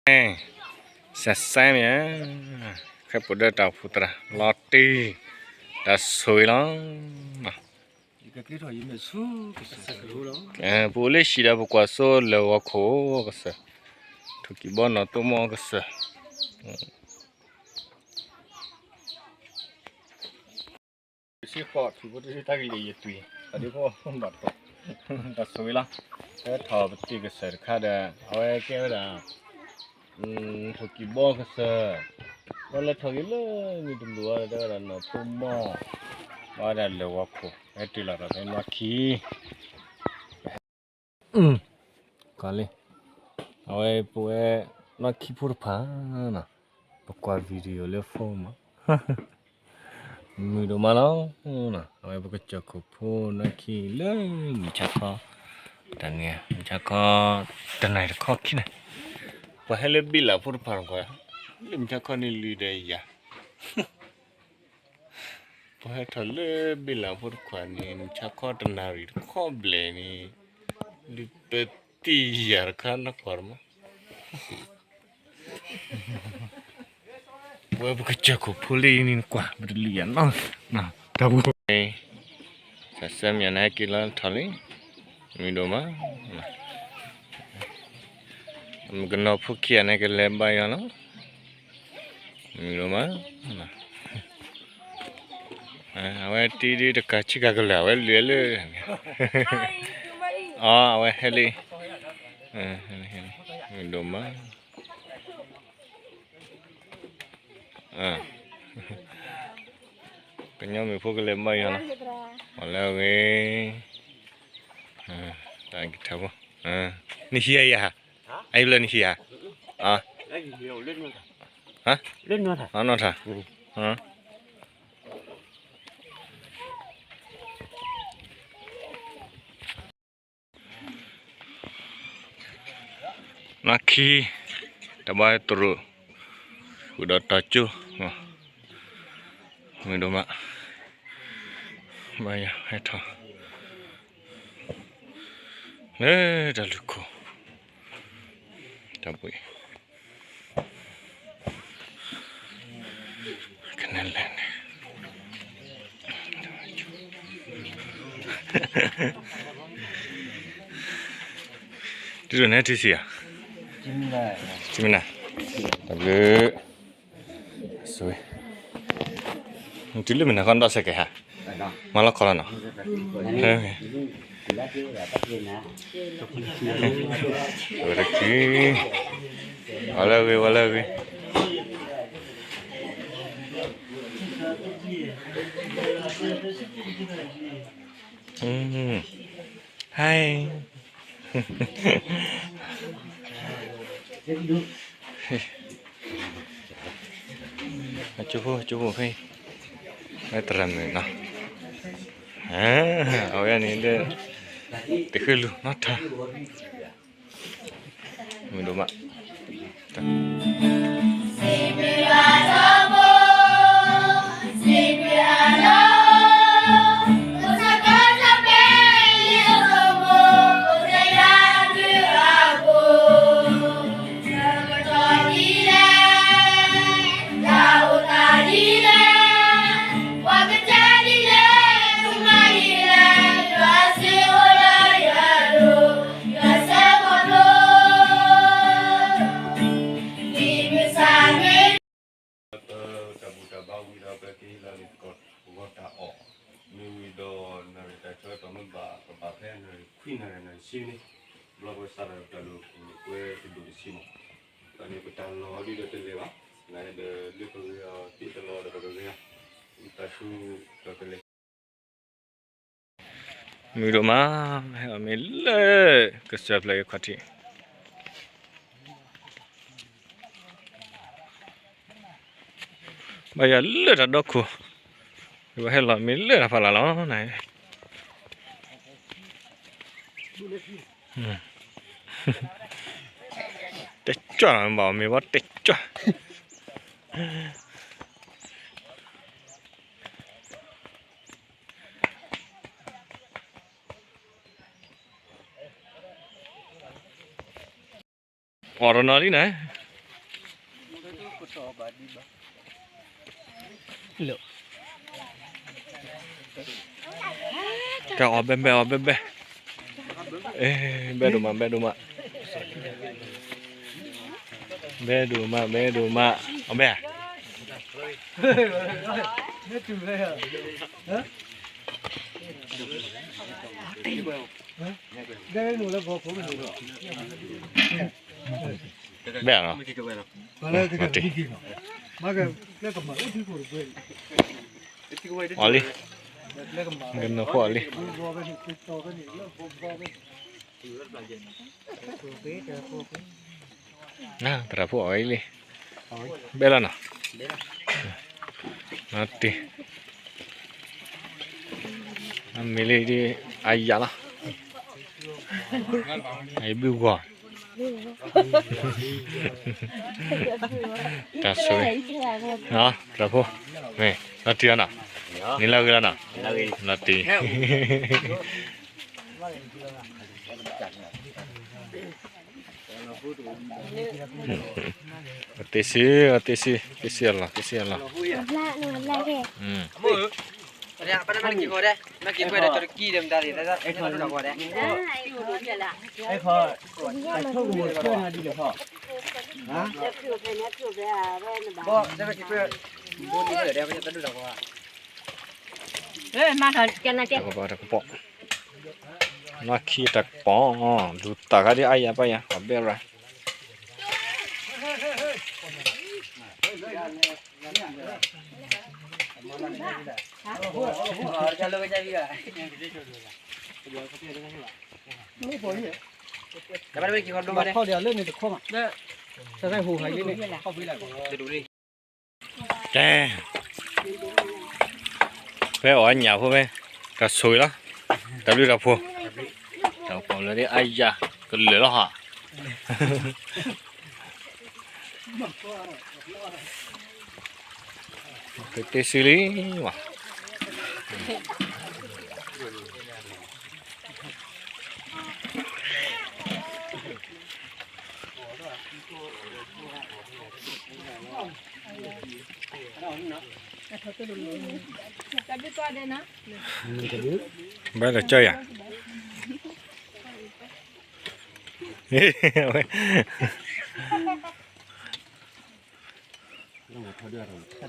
အဲ စဲးစဲးမ့ၢ် ခဲပူၤဒၢတၢ်အိၣ်ဖှိၣ်သရၣ် လီၤတံၢ် တၢ်ဆိၣ်ဂ့ၤလီၤ. ပအိၣ်လၢဟံၣ်ဒီးပကွၢ်စိလၢဂီၤခိၣ်ကစၢၢ်, ထိၣ်ကံၢ်ဘီနီၢ်သိမီၢ်ကစၢၢ် စ့ၢ်ကီး ထူဖိတၢ်ကလံၤယသွံၣ် အဒုဖိဘၣ်တကိး တၢ်ဆိၣ်ဂ့ၤလီၤ. ဟဲထီၣ်ပတံၢ်ကစၢၢ်တခါဒီး အဝဲကဲဝဲဒၣ် ထိၣ်ကံၢ်ဘီကစၢၢ်, ဝဲလဲၤထီၣ်က့ၤလၢမုၢ်တလူၢ်အံၤ တဲဝဲဒၣ်နီၢ်ဖိမီၢ်, ဘၣ်ဝဲဒၣ်လၢဂီၤခိၣ် ဟဲတုၤလီၤဒီးဖဲနွၣ်ခံ ကီးလံ, အဝဲပဝဲ နွၣ်ခံဖိတဖၣ်နီၤ, ပကွၢ် video လၢ phone မး, မုာ်ဒိၣ်မးလီၤ. အဝဲပကစၢၢ်ခိၣ်ဖိနွၣ်ခံလၢမုၢ်ဆါခီ, တၢ်န့ၣ် မုၢ်ဆါခီ တနၣ်ရံၣ်တခီခံန့ၣ်, ပှၤဟဲလၢဘ့လးဖိတဖၣ်နီၤ, လၢမုၢ်ဆါခီန့ၣ်လွံၢ်ဒီးယၤ ပှၤဟဲထီၣ်လၢဘ့လးဖိတခွးန့ၣ် မုၢ်ဆါခီတနၣ်ရံၣ်တခီဘျဲၣ်န့ၣ် လုၢ်ပသံယၤတခါနီၢ်ကွၢ်တမး, ပဝဲပကစၢၢ်ခိၣ်ဖိလၢအံၤန့ၣ်နကွၢ် ပတလုၢ်ယၤနီတဘျီ, စဲးစဲးမ့ၢ်နဟဲက့ၤလီၤထီၣ်လံ, မုာ်ဒိၣ်မး, မုၣ်ကနီၤဖိခံဂၤန့ၣ်ကလဲၤဘါယွၤလီၤ. မုာ်ဒိၣ်မး, အဝဲတံၤဒုတကးဆံကၤကလၢာ် အဝဲလဲၤလၢ, အဝဲဟဲလံ, မုာ်ဒိၣ်မး, ကညီမုၣ်ဖိကလဲၤဘါယွၤလီၤ, အီၤလၢအဂ့ၤ, တၢ်ကထၢဖိ, နဟံးယၤ, အအံၤဘျီနဟံးဧါ, အ, နီၢ်ထါ, နွၣ်ခံ, တဘၣ်တရူး, ဃုာ်ဒီးတၢ်ကၠိ, မုာ်ဒိၣ်မး, ဘါယွၤဟဲထီၣ် လၢတၢ်လူၢ်ခိၣ်, တၢ်ဘှံး, ကနလဲၣ်န့ၣ်, တုၤဒိၣ်န့ၣ်ထံဆံးဧါ, ထံမနၤ, တၢ်ဘျုး တုၤလၢမနၤဃီဒီးစဲးကဲၤဟါ, မၤလီၤခီလီၤနီၤ, ဝဲတခံ, ဝဲလၢအဂ့ၤ ဝဲလၢအဂ့ၤ, ဟါ အကၠိဖိ ကၠိဖိဖဲ ဝဲသရၣ်မုၣ်နီၤ, အဝဲန့ၣ်ဒီး တဃ့လူၤနီၢ်ထါ, မုာ်ဒိၣ်မး, တၢ်ဘူၣ်တၢ်ဘါဝံၤဒီး ပကဟ့ၣ်လီၤန့ၣ် ပဂီၢ်တၢ်အီၣ်, မ့ၢ်ဝံၤဒီး နၣ်ရံၣ်တၢ်ဆၢကတီၢ်မ့ၢ်ဘၣ် ကဘၣ်ဖဲနၣ်ရံၣ်ခွံနၣ်ရံၣ် နၣ်ရံၣ်ဆံန့ၣ်, ဘျီပကစးထီၣ်တၢ်လိာ်ကွဲတဒိၣ်တဆံမး, တၢ်န့ၣ်ပတၢ်လီၢ်ဒ်ဒီးတလဲၤဘၣ်, နဒီးလၢပဂ့ၤအီၤသ့တလီၤဒီးပကဂ့ၤအီၤ, တၢ်ဆူၣ်ဒီးတလဲၤ မုာ်ဒိၣ်မး, ဟဲအီၣ်မ့ၤလၢ ကစၢၢ်ဖျၢၣ်အံၤခီၣ်ထံး, ဘၣ်ယၤလၢတၢ်ဒီခိၣ်, ပဟဲလီၤမ့ၤလၢတၢ်ဖးလၢ်လီၤ, တဲကၠွၢ်လီၤ ဘၣ်အီၣ်မ့ၤဘၣ်တဲကၠွၢ် အီၣ်တနီၤလံန့ၣ်, တၢ်အီၣ်ဘဲဘဲအီၣ်ဘဲဘဲ, အဲ, ဘဲဒိၣ်မး ဘဲဒိၣ်မး, ဘဲဒိၣ်မး ဘဲဒိၣ်မး, အီၣ်ဘဲဧါ, ဘဲဧါနီၤ, အီၣ်လံ, ကနၢၤဖိအီၣ်လံ, သရၣ်ဖိအီၣ်လံ, ဘဲလီၤနီၤ, နတံၤ, အမ့ၢ်လံဒ်အယၤလီၤ, အဘုဂီၢ် တၢ်ဆိၣ်ဂ့ၤ, သရၣ်ဖိ, မ့ၢ်လီၤတံၢ်လီၤနီၤ, နံၤလၢအဂ့ၤလီၤနီၤ, လီၤတံၢ်, တ့ဆံ, တ့ဆံ, တ့ဆံအလီၢ်, တ့ဆံအလီၢ်, တကပီၤ တကပီၤ, နီၢ်ခံတကပီၤ, လူၤသးခါဒ်အါယၤပၢ်ယၤ အဘဲရၤ ကဲ, ဖဲအီၣ်ညၣ်ဖိဖဲ, တၢ်ဆိၣ်ဂ့ၤလီၤ, တၢ်ဘျုးတၢ်ဖှိၣ်, တၢ်ပီၣ်လၢဒ်အါယၤကလၢာ်လီၤဟီ, တ့ဆံလံမး ဘၣ်လၢကၠီယၤ, တၢ်တိၢ်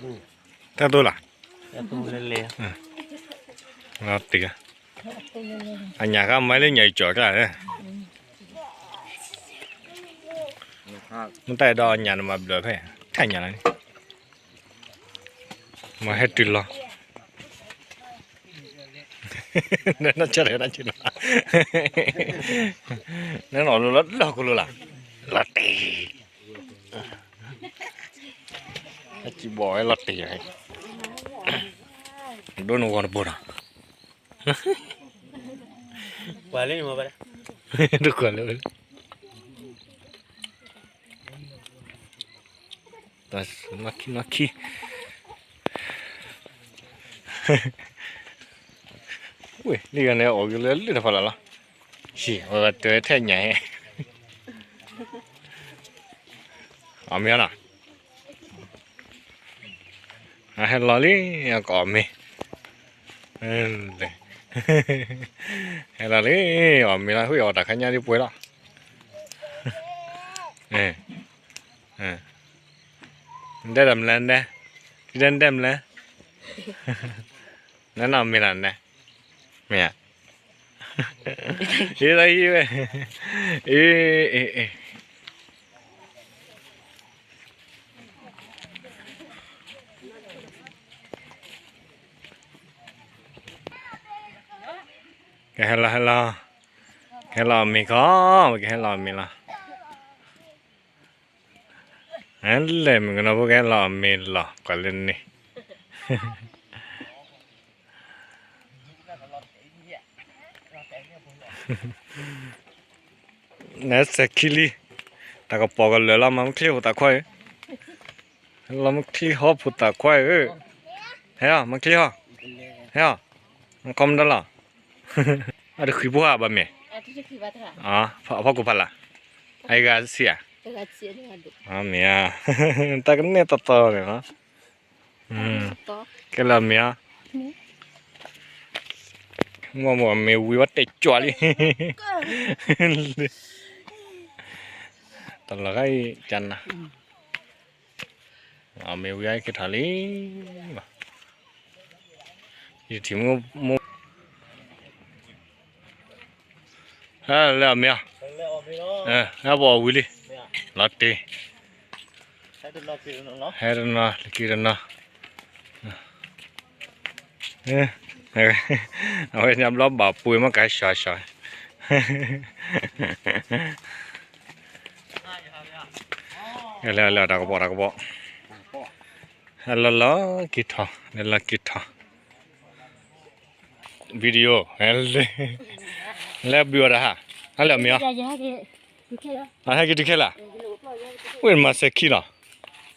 လီၤ, လီၤတံၢ်, အညၣ်ဃါမၤလၢညၣ်အံၤကၠီၣ်ကျါ, မ့ၢ်တၢ်အဲၣ်ဒိးအညၣ်န့ၣ်မၤဘျၢဖဲ, ထဲညၣ်လီၤန့ၣ်, မၤဟဲတုၤလီၤ, နနီၢ်ကၠီလီၤ, နနီၢ်လီၤလီၤလီၤကိလိၤလီၤ, လီၤတံၢ် ဟဲကံဘီၣ်ဝဲလီၤတံၢ်, ဒိၣ်နဂီၢ်တဘိနီၤ, ကွၢ်လၢ, ဒိၣ်ကွၢ်လၢ, နီၢ်ခံ, နီၢ်ခံ, ဝဲၢ် လံဂၤန့ၣ် အီၣ်က့ၤလၢလၢတဖၣ်လၢ်လီၤ, ဟံၣ် အဝဲတၢ်ထဲညၣ်ဟဲ, အီၣ်မ့ၤအီၤနီၤ အဟဲလီၤလံ, အကအီၣ်မ့ၤ, ဟဲလီၤလံ, အီၣ်မ့ၤလီၤ, ဟ့ၣ်အီၣ်တၢ်ခါညါဒ်ပှဲၤလီၤ, ဒဲဒၣ်မလဲၣ်, ဒဲ, ဒဲဒဲမလဲၣ်, နနီၢ်မ့ၢ်လီၤန့ၣ်, မ့ၢ်ဧါ, ဟ့ၣ်လီၤဟံၣ်ဝဲ, အ့, အ့, အ့ ကဟဲလီၤ ဟဲလီၤ, ကဟဲလီၤအီၣ်မ့ၤခီ, ကဟဲလီၤအီၣ်မ့ၤလီၤ, လဲၣ်မုၣ်ကနီၤဖိကဟဲလီၤအီၣ်မ့ၤလီၤ ကွၢ်လၢန့ၣ် နစဲးခံလံ, တၢ်ကပီၤကလၢာ်လီၤ မၤမ့ၢ်ချံဖိသၣ်ခွါဧၢ, လီၤမ့ၢ်ချံဟီဖိသၣ်ခွါဧၢ, ဟဲအီၤ မ့ၢ်ချံဟီ, ဟဲအီၤ, နခီမတၤလီၤ, အတဃံးဖိဟးဘၣ်မ့ၢ်, အဖီခိၣ်ဖးလၢ်, အဂၤတဆံးဧါ မ့ၢ်ဧါ, တၢ်ကနဲၣ်တီတီန့ၣ်လီၤ, ကဲလၢအမ့ၢ်ဧါ, မ့ၢ်မ့ၢ်အမ့ၢ်ဝံၤဝဲတဲာ်ကွၢ်လံ, တလီၤဂာ်အံၤကနၤ, အမ့ၢ်ဝံၤအက့ၤထီၣ်လံ, ယထံၣ်မိၢ် ဟဲလၢအမ့ၢ်ဧါ, ဟဲပအီၣ်ဝံၤလံ, လီၤတ့ၢ်, ဟဲတနီၤလၢက့ၤတနီၤ, အဝဲညါဘျီဘၣ်ပှ့ၤမ့ၢ်ကဟဲရှောရှော, လၢလၢတၢ်ကပီၤတၢ်ကပီၤ, ဟဲလီၤလီၤက့ၤထီၣ် လီၤလီၤက့ၤထီၣ် video လၢဘုအီၤတဟါ, ဟဲလၢအမ့ၢ်ဧါ, အဟဲက့ၤတုၤခဲလၢာ်, ဝဲမၤစၢၤခံလီၤ,